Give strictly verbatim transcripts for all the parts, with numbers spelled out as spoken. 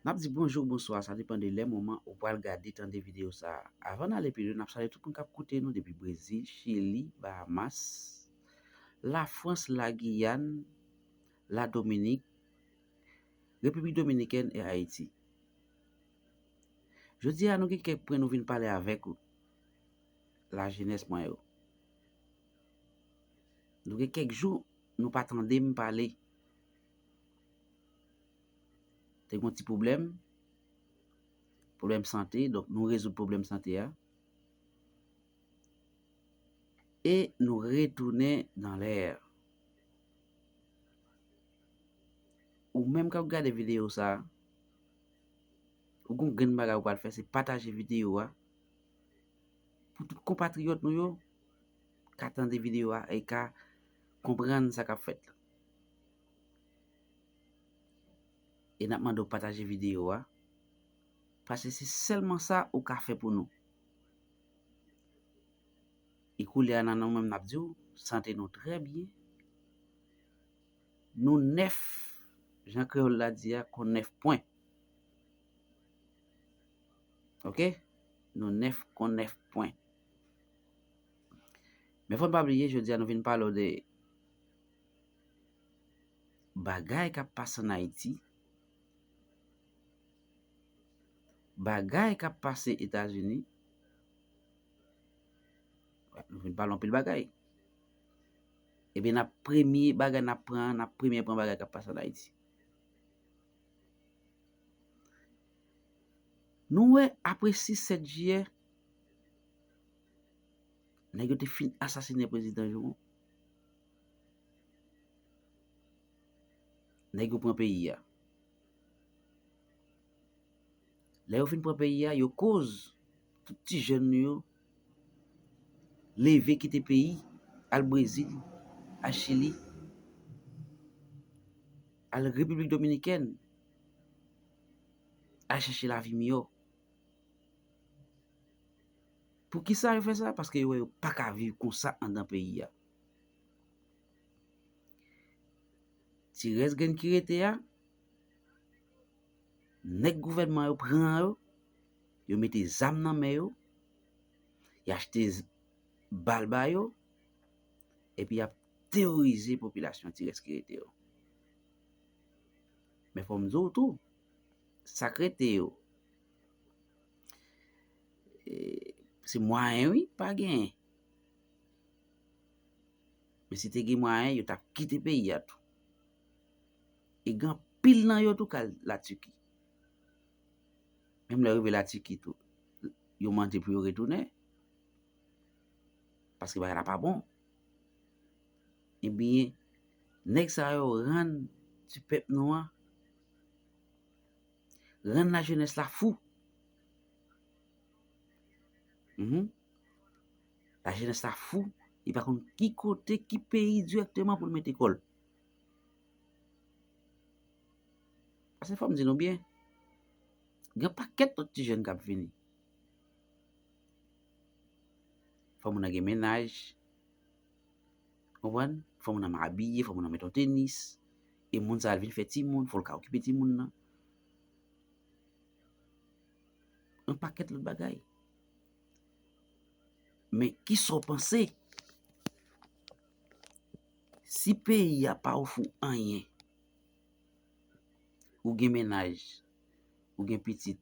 N ap di bonjou, bonswa, sa depann de lè, moman ou pral gade, tande videyo sa a. Avan n ale pi lwen, n ap salye tout moun k ap koute nou depi Brezil, Chili, Bahamas, Lafrans, Lagiyàn, Ladominik, Repiblik Dominikèn e Ayiti. Jodi a, nou gen kèk pwen nou vin pale avèk ou, lajenès mwen yo. Nou gen kèk jou nou pa tande m pale. Te gen yon ti pwoblèm, pwoblèm sante, donk nou rezoud pwoblèm sante a. E nou retounen nan lè. Ou menm k ap gade videyo sa a, ou gon grenn bagay ou pral fè, se pataje videyo a pou tout konpatriyòt nou yo ka tande videyo a e ka konprann sa k ap fèt la. E n ap mande w pataje videyo a, paske se sèlman sa ou ka fè pou nou. E koulye a, nan nou menm, n ap di w, sante nou trè byen. Nou nèf, jan kreyòl la di a, kon nèf pwen. Oke? Nou nèf kon nèf pwen. Men fò n pa bliye, jodi a nou vin pale w de bagay k ap pase ann Ayiti, bagay k ap pase Etazini. Nou vin pale anpil bagay. Ebyen, n ap premye bagay n ap pran, n ap premye pran bagay k ap pase ann Ayiti. Nou wè, apre sis sèt jiyè, nèg yo te fin asasinen prezidan Jovenel. Nèg yo pran peyi a. Lè yo fin pran peyi a, yo koz tout ti jèn nou yo leve kite peyi, al Brezil, al Chili, al Repiblik Dominikèn, al chèche lavi miyò. Poukisa yo fè sa? Paske yo wè yo pa ka viv konsa anndan peyi a. Ti rès grenn ki rete a, nèg gouvènman yo pran yo, yo mete zam nan men yo, y achte z-, bal ba yo, epi y ap teworize popilasyon ti rès ki rete yo. Men fò m di w tou, sa k rete yo, e, se mwayen, wi, pa genyen. Men si te gen mwayen, yo t ap kite peyi a tou. E gen anpil nan yo tou k al Latiki. Menm lè yo rive Latiki tou, yo mande pou yo retounen. Paske bagay la pa bon. Ebyen, nèg sa yo rann ti pèp nou an, rann lajenès la fou. Mhm. Lajenès la fou, li pa konn ki kote, ki peyi dirèkteman pou l mete kò l. Paske fò m di nou byen, gen pakèt lòt ti jèn k ap vini. Fò moun nan gen mennaj, konprann? Fò moun nan abiye, fò moun nan met yon tenis. E moun sa a vin fè timoun, fò l ka okipe timoun nan. Yon pakèt lòt bagay. Men kisa w panse? Si peyi a pa ofri w anyen, ou gen mennaj, ou gen pitit,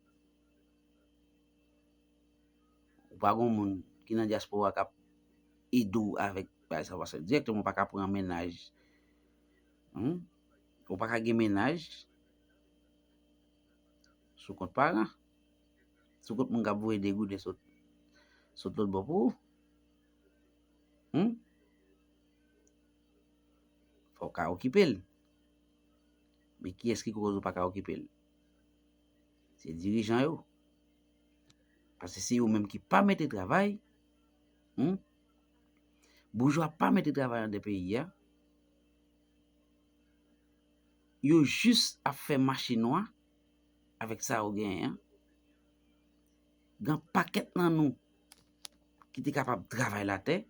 ou pa gen moun ki nan dyaspora k ap ede w avèk bagay sa, paske dirèkteman ou pa ka pran mennaj. Hmm? Ou pa ka gen mennaj sou kont paran, sou kont moun k ap voye de gouden sot, sot lòt bò pou ou. Hmm? Fò w ka okipe l. Men kiyès ki koz ou pa ka okipe l? Se dirijan yo. Paske se yo menm ki pa mete travay, hmm? Boujwa pa mete travay anndan peyi a. Yo jis ap fè mache nwa avèk sa yo genyen an. Gen pakèt nan nou ki te kapab travay latè,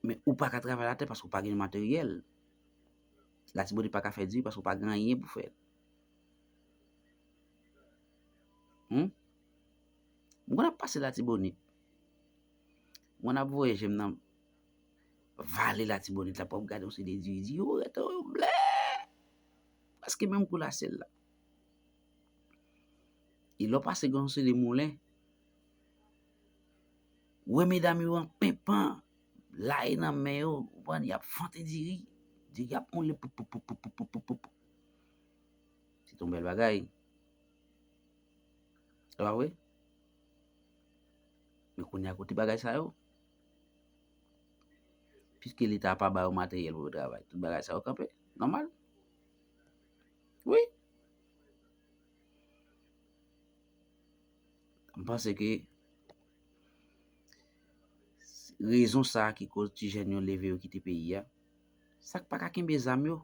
men ou pa ka travay latè paske ou pa gen materyèl. Latibonit pa ka fè diri paske ou pa gen anyen pou fè. Hmm? M konn ap pase Latibonit. M konn ap voye je m nan vale Latibonit la, pou ap gade yon seri de diri, diri yo rete yo blè. Prèske menm kou lasyèl la. E lè w pase gen yon seri de moulen, ou wè medam yo an penpan, laye nan men yo, ou konprann, y ap fante diri, diri ap moulen, poup, poup, poup. Se yon bèl bagay. Se pa vre? Men kounye a kote bagay sa yo? Piske Leta pa ba yo materyèl pou yo travay, tout bagay sa yo kanpe. Nòmal. Wi. M panse ke rezon sa a ki koz ti jèn yo leve yo kite peyi a. Sa k pa ka kenbe zam yo,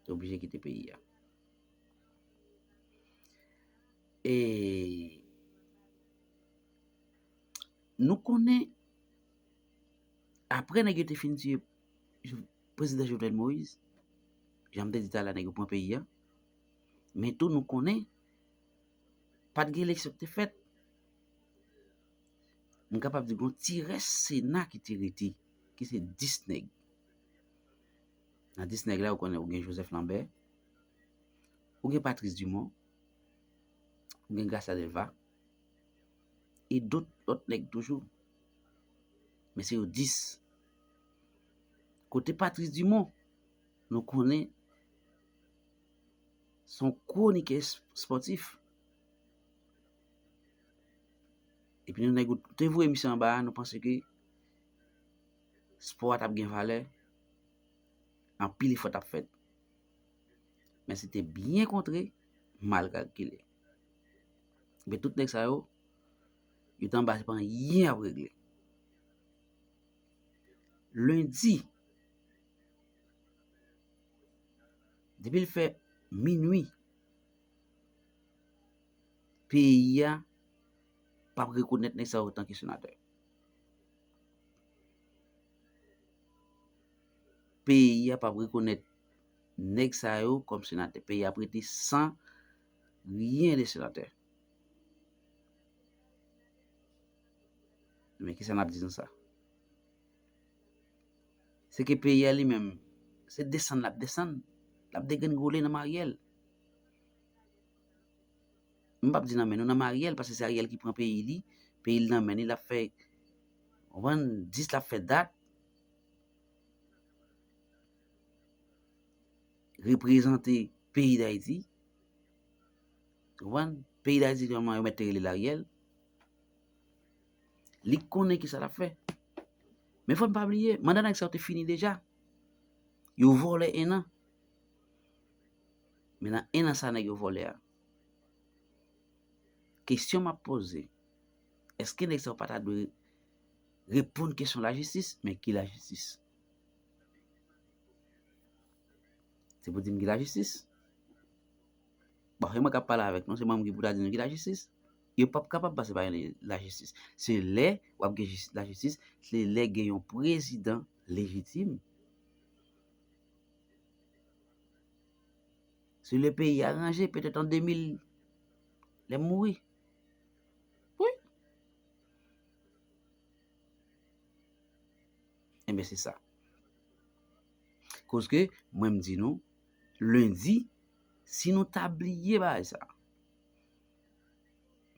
yo oblije kite peyi a. E nou konnen, apre nèg yo te fin tiye prezidan Jovenel Moïse, jan m te di talè a, nèg yo pran peyi a. Men tou, nou konnen, pa t gen eleksyon ki te fèt. M kapab di gon ti rès Sena ki te rete, ki se dis nèg. Nan dis nèg la, ou konnen, ou gen Joseph Lambert, ou gen Patrice Dumont, ou gen Garcia Delva, e dòt, lòt nèg toujou. Men se yo dis. Kote Patrice Dumont, nou konnen se yon kwonikè s-, spòtif. Epi nou nèg ou te voye misye anba a, nou panse ke spò a t ap gen valè, anpil efò t ap fèt. Men se te byen kontre, mal kalkile. Men tout nèg sa yo, yo t anba, se pa anyen y ap regle. Lendi, depi l fè minui, peyi a p ap rekonèt nèg sa yo antanke senatè. Peyi a p ap rekonèt nèg sa yo kòm senatè. Peyi a ap rete san ryen de senatè. Men kisa n ap di nan sa? Se ke peyi a li menm, se desann l ap desann, l ap degrengole nan maryèl. M p ap di nan men nou, nan maryèl, paske se Ariel ki pran peyi li, peyi l nan men li, l ap fè, ou konprann, dis l ap fè dat, reprezante peyi Dayiti. Ou konprann? Peyi Dayiti, kòman yo mèt te rele l, Ariel. Li konnen kisa l ap fè. Men fò n pa bliye, manda nèg sa yo te fini deja. Yo vòlè en an. Men nan en an sa nèg yo vòlè a, kesyon m ap poze, èske nèg sa yo pa ta dwe reponn kesyon lajistis? Men ki lajistis? Se pou di m ki lajistis? Bon, se mwen k ap pale avèk nou, se mwen ki pou ta di nou ki lajistis. Yo p ap kapab pase pa yon lajistis. Se lè w ap gen jis-, lajistis, se lè gen yon prezidan lejitim. Si le peyi a ranje, petèt an de mil, lè m mouri. Wi. Enben, se sa. Koz ke, mwen, m di nou, lendi, si nou ta bliye bagay sa,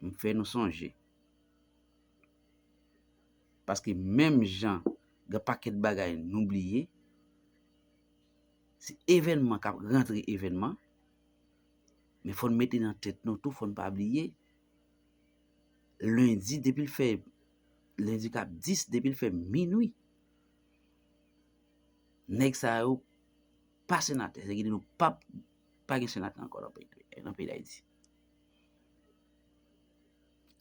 m fè nou sonje. Paske menm jan gen pakèt bagay nou bliye, se evènman k ap rantre evènman, men fò n mete nan tèt nou tou, fò n pa bliye, lendi, depi l fè, lendi k ap dis, depi l fè minui, nèg sa yo pa senatè, se ki di nou p ap, pa gen senatè ankò nan peyi, nan peyi Dayiti.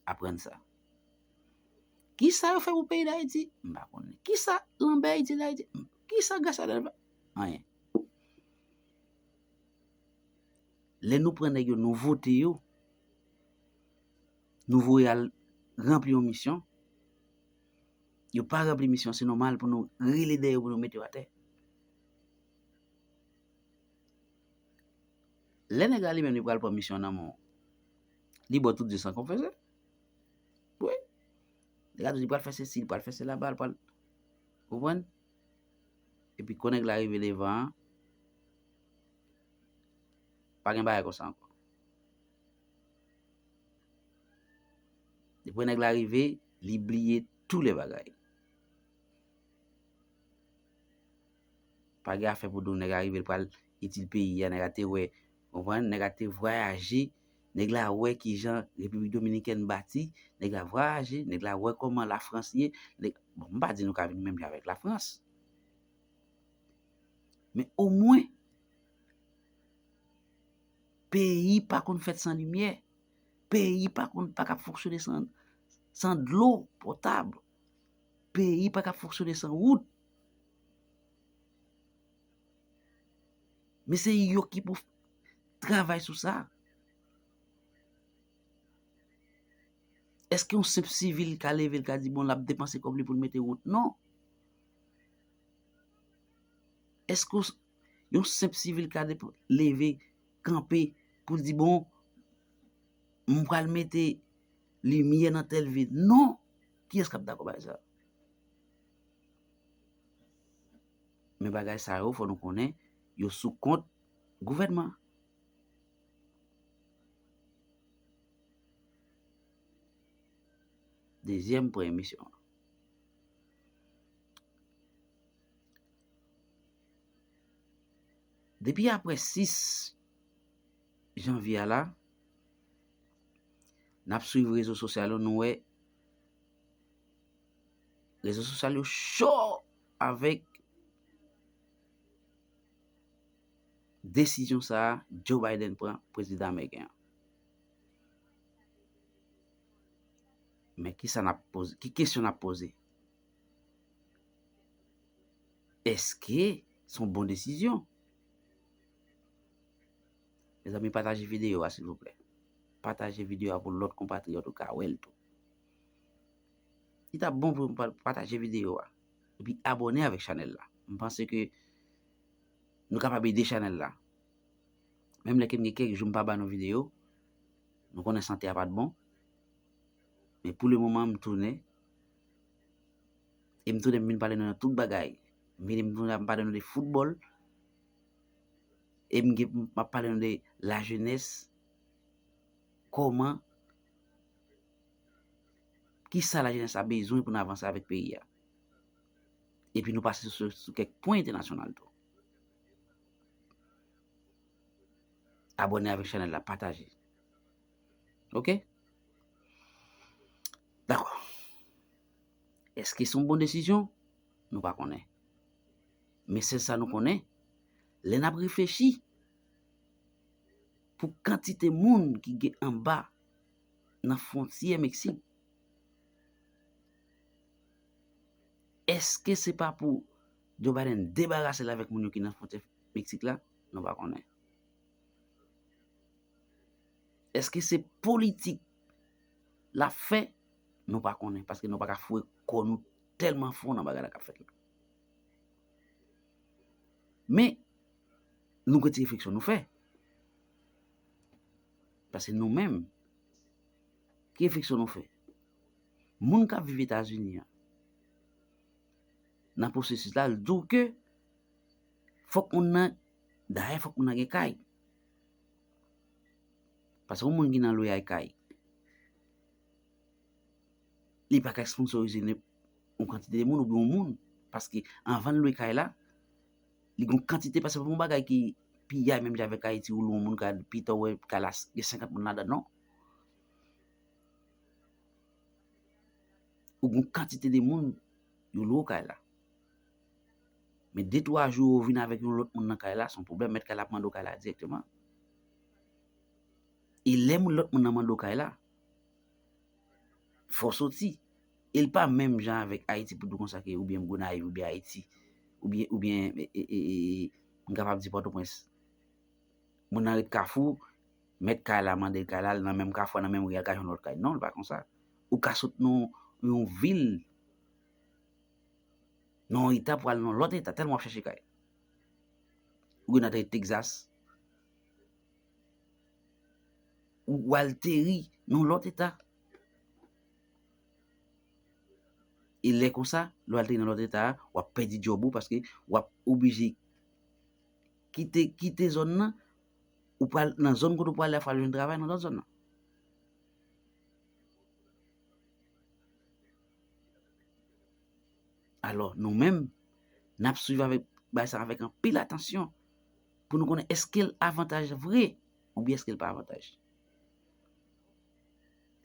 Aprann sa. Kisa yo fè pou peyi Dayiti? M pa konnen. Kisa Lambert itilize Dayiti? Kisa Garcia Delva? Anyen. Lè nou pran nèg yo, nou vote yo, nou voye al ranpli yon misyon, yo pa ranpli misyon, se nòmal pou nou rele dèyè yo, pou nou mete yo atè. Lè nèg la li menm li pral pran misyon nan men w, Li ba w tout di san konfese. Wi. Nèg la di w li pral fè sesi, li pral fè sela ba l, pral, konprann? Epi kon nèg la rive devan an, pa gen bagay konsa ankò. Depi nèg la rive, li bliye tou lè bagay. Pa gen afè pou di w nèg la rive, l pral itil peyi a, nèg la te wè, konprann, nèg la te vwayaje, nèg la wè kijan Repiblik Dominikèn bati, nèg la vwayaje, nèg la wè kòman Lafrans ye, nèg, bon, m pa di nou ka vin menm jan avèk Lafrans. Men omwen, peyi pa konn fèt san limyè. Peyi pa konn, pa ka fonksyone san, san dlo potab. Peyi pa ka fonksyone san wout. Men se yo ki pou travay sou sa. Èske yon senp sivil ka leve, l ka di, bon, l ap depanse kòb li pou l mete wout? Non. Èske yon senp sivil ka leve, kanpe pou l di, bon, m pral mete limyè nan tèl vil? Non. Kiyès k ap dakò bay sa? Men bagay sa yo, fò nou konnen, yo sou kont gouvènman. Dezyèm pwen emisyon an. Depi apre sis janvye a la, n ap swiv rezo sosyal yo, nou wè rezo sosyal yo cho avèk desizyon sa a Joe Biden pran, prezidan ameriken an. Men kisa n ap poze, ki kesyon n ap poze? Èske se yon bon desizyon? Mezanmi, pataje videyo a, silvouplè. Pataje videyo a pou lòt konpatriyòt yo ka wè l tou. Li t ap bon pou nou pa-, pataje videyo a. Epi abòne avèk chanèl la. M panse ke nou kapab ede chanèl la. Menm lè ke m gen kèk jou m pa ba nou videyo, nou konnen sante a pa t bon. Men pou le moman, m tounen. E m tounen, m vin pale nou nan tout bagay. M vin, m tounen, m pale nou de foutbòl. E m gen, m ap pale nou de lajenès. Kòman, kisa lajenès la bezwen pou n avanse avèk peyi a? Epi nou pase sou, sou kèk pwen entènasyonal tou. Abòne avèk chanèl la, pataje. Oke? Dakò. Èske se yon bon desizyon? Nou pa konnen. Men sèl sa nou konnen, lè n ap reflechi pou kantite moun ki gen anba nan fwontyè Meksik, èske se pa pou Joe Biden debarase l avèk moun yo ki nan fwontyè Meksik la? Nou pa konnen. Èske se politik l ap fè? Nou pa konnen, paske nou pa ka foure kò nou tèlman fon nan bagay la k ap fèt la. Men, nou gen ti refleksyon nou fè. Paske nou menm, ki refleksyon nou fè? Moun k ap viv Etazini an, nan pwosesis la, l di w ke fòk moun nan, dayè fòk moun nan gen kay. Paske yon moun ki nan lwe ay kay, li pa ka esponsorize yon kantite de moun oubyen yon moun. Paske anvan l lwe kay la, li gen yon kantite, paske pa yon bagay ki piyay menm jan avèk Ayiti, ou lwe yon moun kay, pita w wè kay la gen senkant moun ladan, non. Ou gen yon kantite de moun yo lwe w kay la. Men de twa jou ou vin avèk yon lòt moun nan kay la, se yon pwoblèm. Mèt kay la ap mande w kay la dirèkteman. E lè moun, lòt moun nan mande w kay la, fò w soti. E l pa menm jan avèk Ayiti pou di w konsa ke oubyen Gonayiv oubyen Ayiti, oubyen, oubyen, e, e, e, e, m kapab di Pòtoprens. Moun nan ret Kafou, mèt kay la mande l kay la, l nan menm Kafou a, nan menm ri a, l ka jwenn lòt kay. Non, l pa konsa. Ou ka sot nan yon vil, nan yon eta pou al nan lòt eta, tèlman w ap chèche kay. Ou gen nan Texas, ou, ou al Terri, nan yon lòt eta. E lè konsa, lè w al travay nan lòt eta a, w ap pèdi djòb ou paske w ap oblije kite, kite zòn nan, ou pral nan zòn kote w prale a, fò w al jwenn travay nan lòt zòn nan. Alò, nou menm, n ap swiv avèk, bagay sa avèk anpil atansyon pou nou konnen èske l avantaj vre oubyen èske l pa avantaj.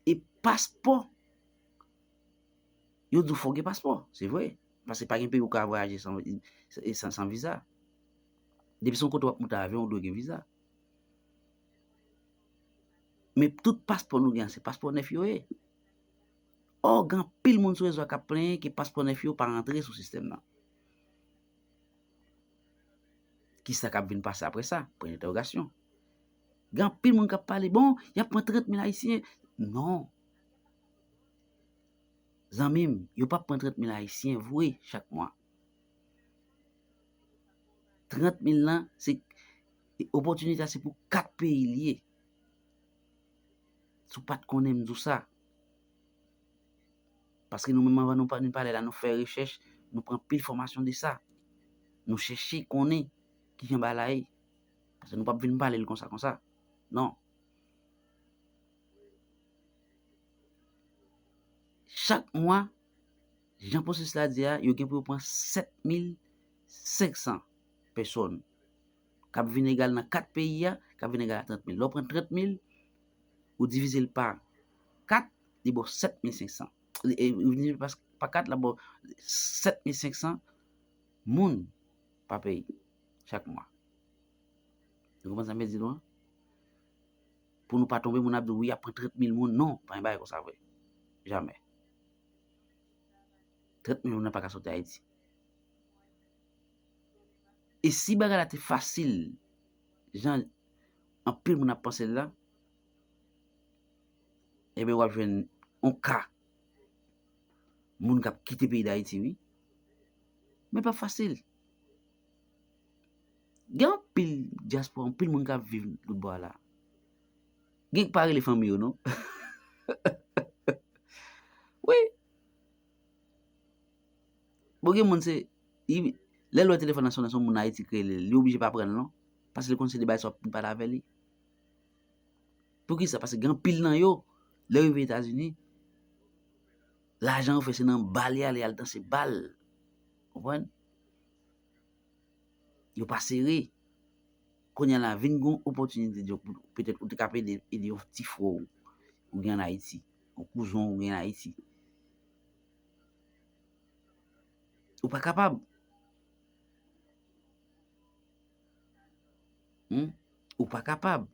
E paspò, yo di w fò w gen paspò, se vre. Paske pa gen peyi ou ka vwayaje san, san, san viza. Depi se yon kote w ap monte avyon, ou dwe gen viza. Men tout paspò nou gen an, se paspò nèf yo ye. Ò, gen anpil moun sou rezo a k ap plenyen ke paspò nèf yo pa rantre sou sistèm nan. Kisa k ap vin pase apre sa? Pwen entèwogasyon. Gen anpil moun k ap pale, bon, y ap pran trant mil Ayisyen. Non. Zanmi m, yo p ap pran trant mil Ayisyen vre chak mwa. Trant mil lan, se, opòtinite a se pou kat peyi li ye. Si w pa t konnen, m di w sa. Paske nou menm, anvan nou pa, nou pale la, nou fè rechèch, nou pran pil fòmasyon de sa. Nou chèche konnen kijan bagay la ye. Paske nou p ap vin pale l konsa, konsa. Non. Chak mwa, jan pwosesis la di a, yo gen pou yo pran sèt mil senk san pèsòn. K ap vin egal nan kat peyi a, k ap vin egal a trant mil. Lè w pran trant mil, ou divize l pa kat, li ba w sèt mil senk san. Li, e, ou divize l pa, pa kat, l ap ba w sèt mil senk san moun pa peyi, chak mwa. Ou konprann sa m vle di nou an? Pou nou pa tonbe, moun ap di, wi, y ap pran trant mil moun. Non, pa gen bagay konsa vre. Jamè. Trant mil moun nan pa ka soti Ayiti. E si bagay la te fasil, jan anpil moun ap panse l la, ebyen, w ap jwenn yon ka moun k ap kite peyi Dayiti, wi. Men pa fasil. Gen anpil dyaspora, anpil moun k ap viv lòt bò a la. Gen k pa rele fanmi yo, non. Wi. Bon, gen moun se, li, lè l wè telefòn nan sonnen, se yon moun Ayiti k rele l, li oblije pa pran l, non. Paske li konn se de bagay sa w ap pale avè li. Poukisa? Paske gen anpil nan yo, lè yo rive Etazini, lajan yo fè se nan bal y ale, y al danse bal. Konprann? Yo pa sere. Kounye a la, vin gen yon opòtinite, di w, petèt ou te ka ede, ede yon ti frè w, ou gen ann Ayiti, yon kouzen w ou gen ann Ayiti. Ou pa kapab. Hmm? Ou pa kapab.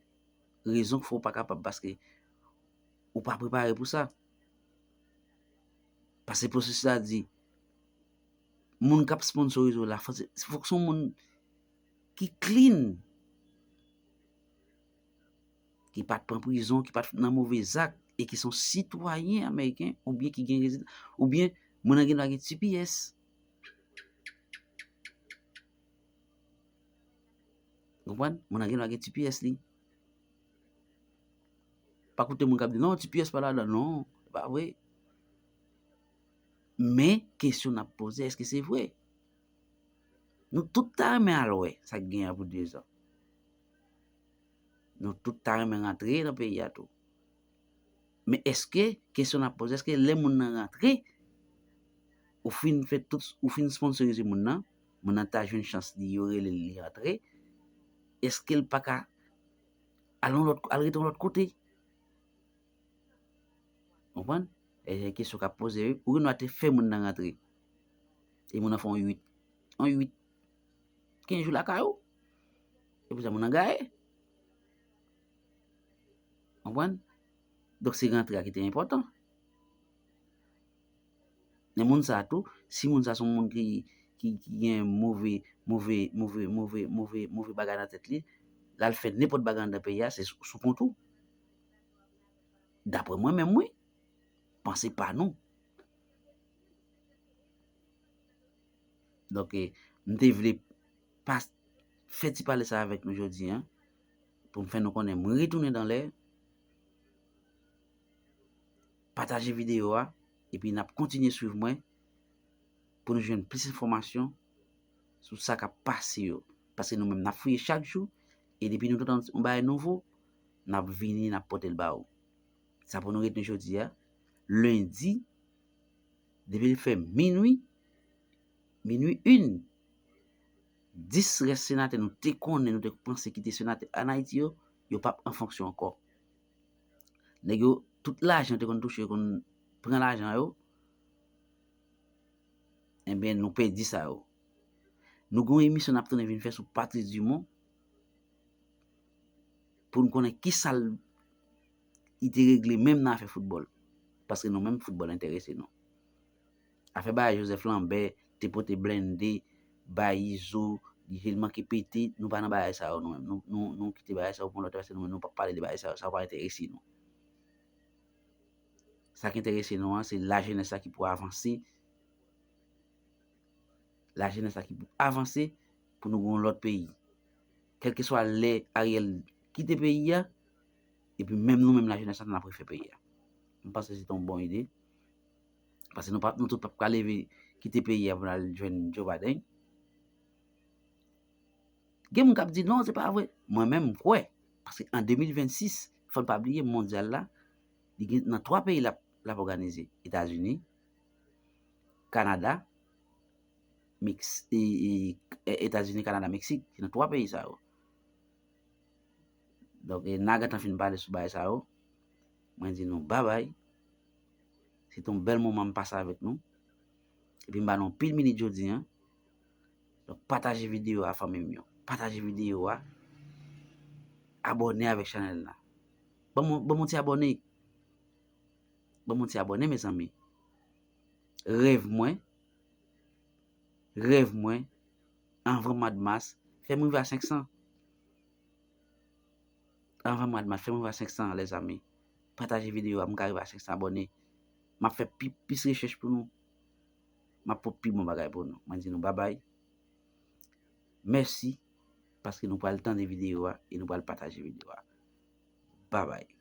Rezon k fè w pa kapab, paske ou pa prepare pou sa. Paske pwosesis la di, moun k ap sponsorize w la, fò se, fòk se yon moun ki clean, ki pa t pran prizon, ki pa t nan move zak, e ki se yon sitwayen ameriken, oubyen ki gen rezid-, oubyen moun nan gen dwa gen T P S. Konprann? Moun nan gen dwa gen T P S li. Pa koute moun k ap di, non, T P S pa ladan. Non, se pa vre. Men, kesyon n ap poze, èske se vre? Nou tout ta renmen al wè sa k genyen pou dezan. Nou tout ta renmen rantre nan peyi a tou. Men èske, kesyon n ap poze, èske lè moun nan rantre, ou fin fè tout, ou fin sponsorize moun nan, moun nan ta jwenn chans li, yo rele l, li rantre, èske l pa ka al yon lòt, al rete yon lòt kote? Konprann? E kesyon k ap poze, wi. Ou gen dwa te fè moun nan rantre. E moun nan fè yon uit. Yon uit. Kenz jou lakay ou. E pou sa moun nan gaye. Konprann? Donk, se rantre a ki te enpòtan. Men moun sa a tou, si moun sa a se yon moun ki, ki, ki gen move, move, move, move, move, move bagay nan tèt li, l al fè nenpòt bagay anndan peyi a, se sou, sou kont ou. Daprè mwen menm, wi. Panse pa nou. Donk, eh, m te vle pa fè ti pale sa avèk nou jodi a, pou m fè nou konnen m retounen dan lè, pataje videyo a, epi n ap kontinye swiv mwen pou nou jwenn plis enfòmasyon sou sa k ap pase yo. Paske nou menm, n ap fouye chak jou, e depi nou tande yon bagay nouvo, n ap vini, n ap pote l ba ou. Sa pou nou retni jodi a, lendi, depi l fè minwi, minwi en, dis rès senatè nou te konnen, nou te panse ki te senatè ann Ayiti yo, yo p ap an fonksyon ankò. Nèg yo, tout lajan yo te konn touche, yo konn pran lajan yo, enben, nou pèdi sa yo. Nou gen yon emisyon n ap tounen vin fè sou Patrice Dumont pou n konnen ki sa l, li te regle menm nan afè foutbòl. Paske nou menm, foutbòl enterese nou. Afè bagay Joseph Lambert te pote blende bay Izo, li te manke pete, nou pa nan bagay sa yo nou menm. Nou, nou, nou kite bagay sa yo pou yon lòt, paske nou menm, nou p ap pale de bagay sa yo, sa yo pa enterese nou. Sa ki enterese nou an, se lajenès la ki pou avanse. Lajenès la ki pou avanse pou nou gen yon lòt peyi. Kèlkeswa lè Ariel kite peyi a, epi menm nou menm lajenès la, n ap refè peyi a. M panse se te yon bon ide. Paske nou pa, nou tout p ap ka leve kite peyi a pou n al jwenn Joe Biden. Gen moun k ap di, "Non, se pa vre." Mwen menm, m kwè. Paske an de mil vennsis, fò n pa bliye, mondyal la, li gen nan twa peyi l ap, l ap òganize. Etazini, Kanada, Meks-, e, e, e, Etazini, Kanada, Meksik. Se nan twa peyi sa yo. Donk, e, n a gentan fin pale sou bagay sa yo. Mwen di nou babay. Se te yon bèl moman m pase avèk nou. Epi m ba nou anpil minit jodi a. Donk, pataje videyo a, fanmi m yo. Pataje videyo a. Abòne avèk chanèl la. Ban m, ban m yon ti abòne. Ban m yon ti abòne, mezanmi. Rèv mwen, rèv mwen, anvan mwa d mas, fè m rive a senk san. Anvan mwa d mas, fè m rive a senk san, lèzanmi. Pataje videyo a, m ka rive a senk san abòne. M ap fè pi, plis rechèch pou nou. M ap pote pi bon bagay pou nou. Mwen di nou babay. Mèsi, paske nou pral tande videyo a e nou pral pataje videyo a. Babay.